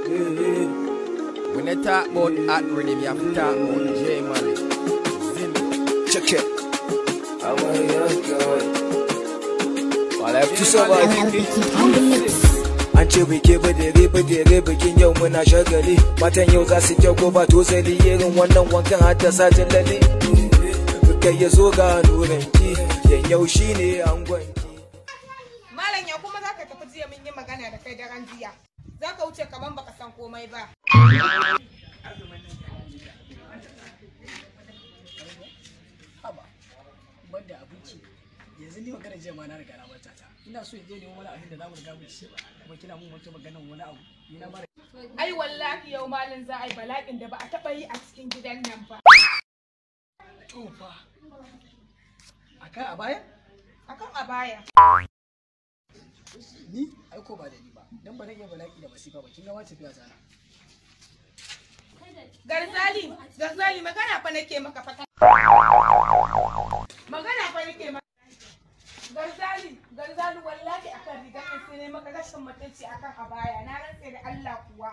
When they talk about hot rhythm, you have to talk about J Money. Zim. Check it. I'm a young guy. Well, I have to survive. On the mix. An ce biki bidire bidire bikin yau muna shagali. Matan yau za su kyau ko ba tozali, irin wannan wankan har da satin lalle. Kai ya zo ga nuranki, yan yau shine angonki. Malam, ya kuma zaka tafi? Jiya mun yi magana da kai daren jiya. Zaka wuce kaman baka san komai ba. Haba, banda abinci. Yanzu ni magana jiya ma na riga na manta ta. Ina so in je nemo wani abin da zamu riga mu ci, kuma kina mun wata maganar wani abu. Ni na mara. Ai wallahi yau malam za a yi bala'in da ba a taba yi a cikin gidan nan ba. To fa. Akan a baya? Akan a baya. Ni ai ko ba da ni ba. Dan ba zan iya bala'i da masifa ba. Kin ga ma tafiya ta na. Garzali, Garzali, magana fa nake maka fa. Magana fa nake maka. Garzali, Garzali, wallahi akan rigar nan sai ne maka rashin mutunci akan a baya. Na rantse da Allah kuwa.